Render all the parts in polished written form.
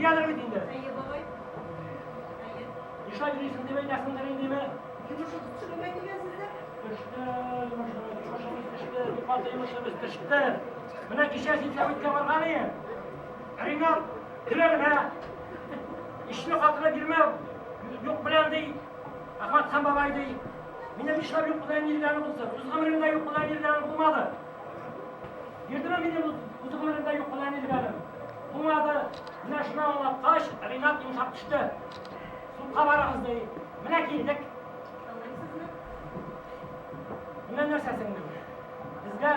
Нигәдер бит инде. Әйе, бабай. Әйе. Нишләп йөрисең дип әйтәсеңдер индеме? Йомышыгыз төшермә дигәнсездер. Төште, йомышыбыз, йомышыбыз төште, бик каты йомышыбыз төште. Менә кичә сельсоветка барган идем. Ринат көлә генә. Ишне хатыны бирмә, юк белән ди. Әхмәтхан бабай ди. Минем нишләп юк белән йөргәнем булсын? Үз гомеремдә юк белән йөргәнем булмады. Йөрдеме минем үз гомеремдә юк белән йөргәнем? Булмады. Менә шуны аңлаткач, Ринат йомшап төште. Судка барыгыз ди. Менә килдек. Тыңлыйм сезне. Менә нәрсә, сеңлем. Безгә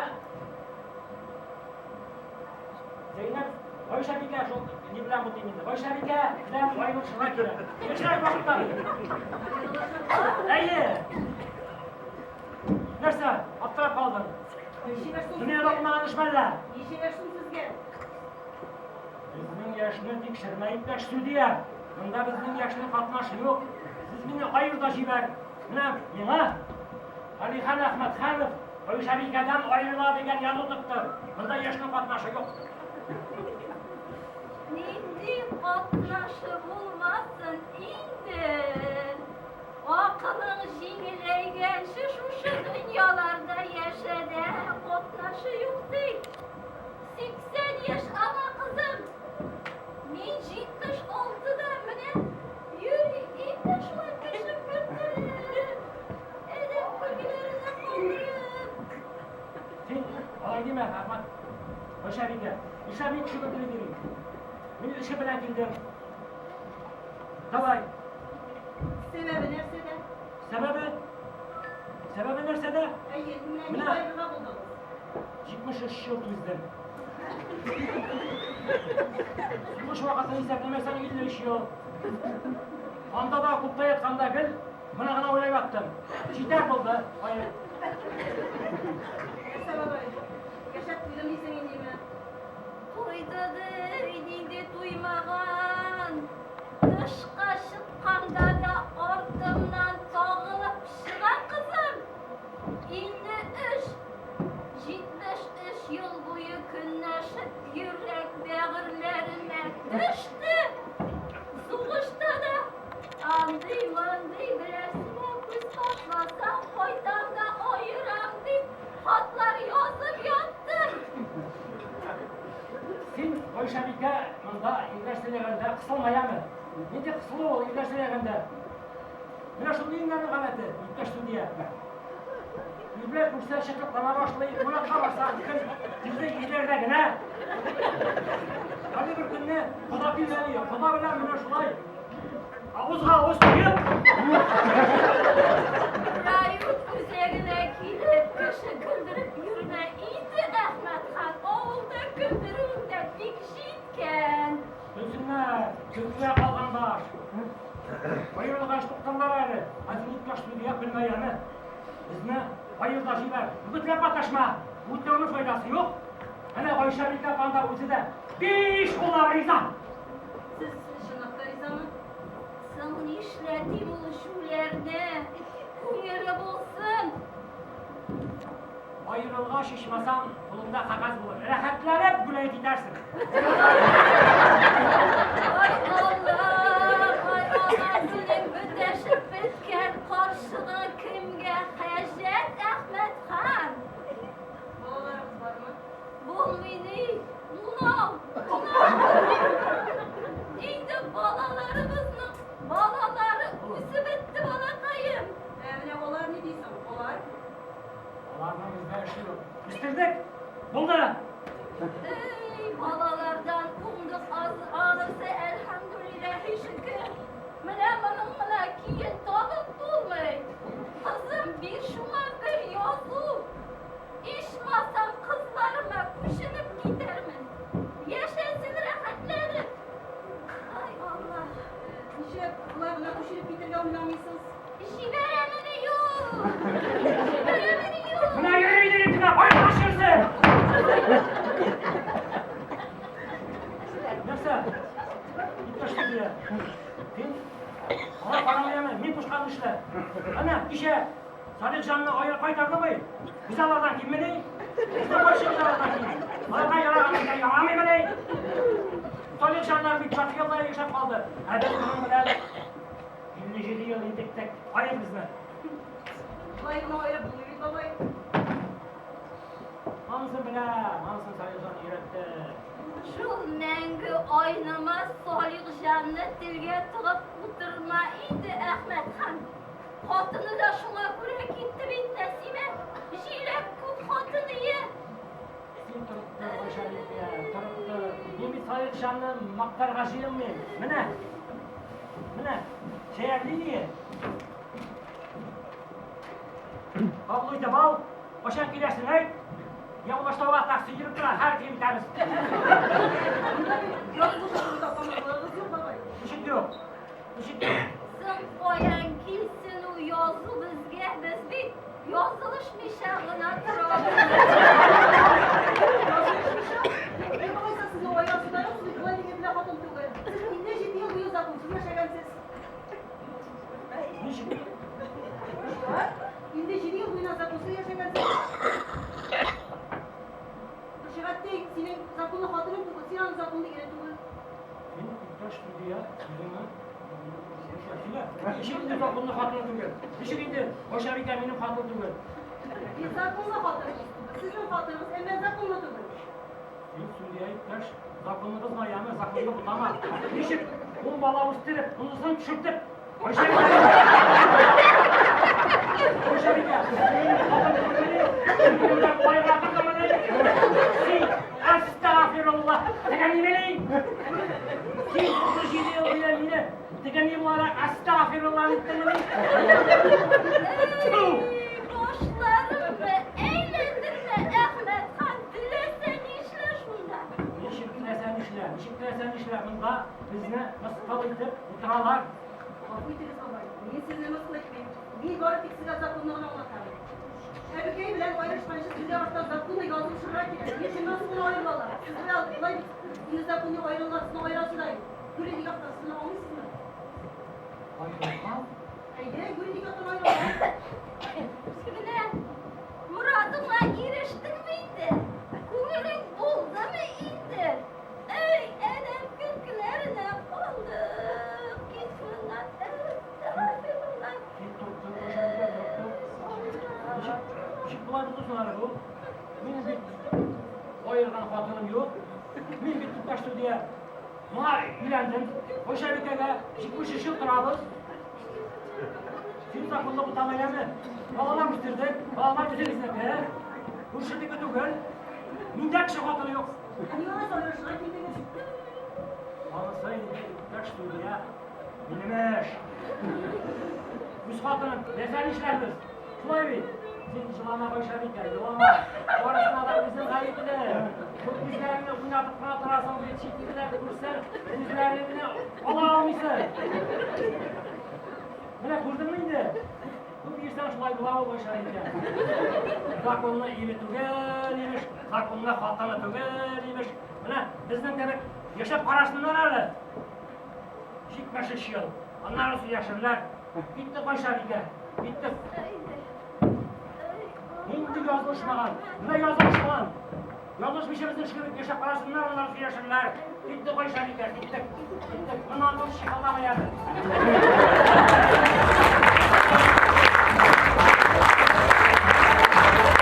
Зәйнәп Гайшәбикә шул ни белән бутыйм инде. Гайшәбикә белән аерылышырга кирәк. Яшьрәк вакытта. Әйе. Нәрсә, аптырап калдың? Ничә яшь соң Дөньяда сезгә? булмаган эш мәллә? Ничә яшь соң сезгә? Безнең яшьне тикшермә, иптәш судья. Монда безнең яшьнең катнашы юк. Сез мине аер да җибәр. Менә миңа Алихан Әхмәтханов Гайшәбикәдән аерыла дигән язу тоттыр. Монда яшьнең катнашы юк. Нинди катнашы булмасын инде. Акылың җиңеләйгәнче шушы дөньяларда яшә дә, катнашы юк ди. 80 яшь аңа, кызым. Мин 76-да менә йөри инде шулай кеше көлдереп, адәм көлкеләренә калдырып. Син алай димә, Әхмәт. Гайшәбикә. Нишләп мин кеше көлдереп йөрим? Мин эше белән килдем. Давай. Сәбәбе нәрсәдә? Сәбәбе? Сәбәбе нәрсәдә? Әйе, менә Менә. ник аерырга булдыгыз? 73 ел түздем. Сугыш вакытын исәпләмәсәң 53 ел. Анда да окопта ятканда гел моны гына уйлап яттым. Җитәр булды. Аер. Нәрсә, бабай? Яшәп туйдым дисең индеме? Туйды ди, нинди туймаган. Тышка чыкканда да артымнан тагылып чыга, кызым. 53, 73 ел буе көнләшеп йөрәк бәгырьләремә төште. Сугышта да андый-мондый берәрсенә күз ташласам, кайтам да аерам дип хатлар язып яттым. Син, Гайшәбикә, монда ирләр сөйләгәндә кысылма, яме. Нинди кысылу ул ирләр сөйләгәндә? Менә шул иңнәрнең галәте, иптәш судья. Ирләр күрсә чытлыклана башлый, кунакка барса, көн күзе ирләрдә генә. Әле бер көнне кода килгән иде. Кода белән менә шулай авызга авыз куеп, Район үзәгенә килеп, кеше көлдереп йөрмә инде, Әхмәтхан. Авылда көлдерүең дә бик җиткән. Көлсеннәр, көлкегә калган баш. Аерылгач туктарлар әле. Ә син, иптәш судья, көлмә, яме. Безне аер да җибәр. Үгетләп маташма. Үгетләүнең файдасы юк. Әнә Гайшәбикә апаң да үзе дә биш куллап риза. Сез чынлап та ризамы? Соң нишләтим ул җүләрне? Күңеле булсын. Аерылгач, ичмасам, кулыңда кәгазь булыр. Рәхәтләнеп гулять итәрсең. Ай Аллам, ай Аллам, синең бөтәшеп беткән карчыгың кемгә хаҗәт, Әхмәтхан? Балаларыгыз бармы? Булмый ни? Унау, унау. Инде балаларыбызның балалары үсеп бетте, балакаем. Ә менә алар ни ди соң? Алар? Аларның бездә эше юк. Үстердек. Булды. Эй, балалардан уңдык аз анысы, әлхәмдүлилләһи шөкер. Менә моның гына көен табып булмый. Кызым, бир шуңа бер язу. Ичмасам, кызларыма күченеп китәрмен. Яшәсен рәхәтләнеп. Ай, Алла. Нишләп болай гына күченеп китәргә уйламыйсыз? Җибәрәмени юк. Җибәрәмени юк. Менә йөри йөри генә аерылышырсың. Нәрсә? Иптәш судья. Син аңа карама, яме, мин кушканны эшлә. Әнә, кичә Салихҗанны аерып кайтардымы? Без алардан киммени? Безнең карчыгыбыз алардан ким. Аларга яраган безгә ярамыймыни? Салихҗаннар бит ярты елда яшәп калды. Ә без моның белән 57 ел интектек. Аер безне. Болай гына аерып булмый бит, бабай. Анысын беләм, анысын Салихҗан өйрәтте. Шул мәңге айнымас Салихҗанны телгә тыгып утырма инде, Әхмәтхан. Хатыны да шуңа күрә китте бит, Нәсимә. Җиләк күк хатын ие. Син торып тор, Гайшәбикә, торып тор. Мин бит Салихҗанны мактарга җыенмыйм. Менә, менә, чәйәр линия. Кабул итеп ал, кайчан киләсең әйт. Явлаштауга такси йөреп тора, һәр көн итәбез. Монда бит язылыш турында таныклыгыгыз юк, бабай. Ничек юк? Ничек юк? Соң каян килсен ул язу безгә? Без бит язылышмыйча гына торабыз. Язылышмыйча? Юк, алайса сезнең аерасы да юк, сез бит болай дигән белән хатын түгел. Сез 57 ел буе законсыз яшәгәнсез. Ничек? Шулай. Инде 7 ел буена законсыз яшәгәнсез. Гөлшәһәттәй синең законлы хатының түгел, син аның законлы ире түгел. Син иптәш судья, үзеңне сөйлә. Ничек инде законлы хатыны түгел? Ничек инде Гайшәбикә минем хатын түгел? Бит законлы хатыныгыз түгел. Сезнең хатыныгыз, әмма законлы түгел. Син судья иптәш, законны бозма, яме, законны бутама. Ничек ун бала үстереп, унысын төшертеп, Гайшәбикә. Гайшәбикә, минем хатын түгелмени? Минем байга тордымыни? Син, әстәгъфирулла, теге нимени? Син 37 ел буе мине теге ни буларак әстәгъфирулла иттеңмени? Эй, башларымны әйләндермә, Әхмәтхан, теләсә нишлә шунда. Ничек теләсә нишлә, ничек теләсә нишлә, монда безне мыскыл итеп утыралар. Гафу итегез, бабай. Мин сезне мыскыл итмим. Мин бары тик сезгә законны гына аңлатам. Әбекәй белән аерышканчы сезгә башта законны язылышырга кирәк. Ни шуннан соң гына аерылалар. Сез белән болай бит инде законны аерылалар, сезне аерасы да юк. Юридик яктан сез моны аңлыйсызмы? Аерылган? Әйе, юридик яктан аерылган. Менә морадыңа ирештеңме инде? Күңелең булдымы инде? Эй, адәм көлкеләренә калдык. Кит моннан, әстәгъфирулла. Син торып тор, Гайшәбикә, торып тор. Ничек, ничек болай булды соң әле бу? Минем бит аерган хатыным юк. Мин бит иптәш судья. Моңа өйләндем. Гайшәбикәгә 73 ел торабыз. Син законны бутама, яме. Балалар үстердек, балалар үзебезнеке. Күршенеке түгел. Миндә кеше хатыны юк. Ни алайса аерышырга килдегез? Анысы инде, иптәш судья, минем эш. Үз хатыным, теләсә нишләрбез. Шулай бит. Син җылама, Гайшәбикә, елама. Барысына да үзең гаепле. Бу күзләреңне уйнатып кына торасың бит, чит ирләрне күрсәң, күзләреңне ала алмыйсың. Менә күрдеңме инде? Күп йөрсәң шулай була ул, Гайшәбикә. Законны ире түгел, имеш, законны хатыны түгел, имеш. Менә безнең кебек яшәп карасыннар әле. 73 ел. Аннары сөйләшерләр. Киттек, Гайшәбикә, киттек. Нинди язылышмаган? Менә язылышмаган. Язылышмыйча безнең кебек яшәп карасыннар, аннары сөйләшерләр. Киттек, Гайшәбикә, киттек. Киттек. Моннан соң чыга алмый әле.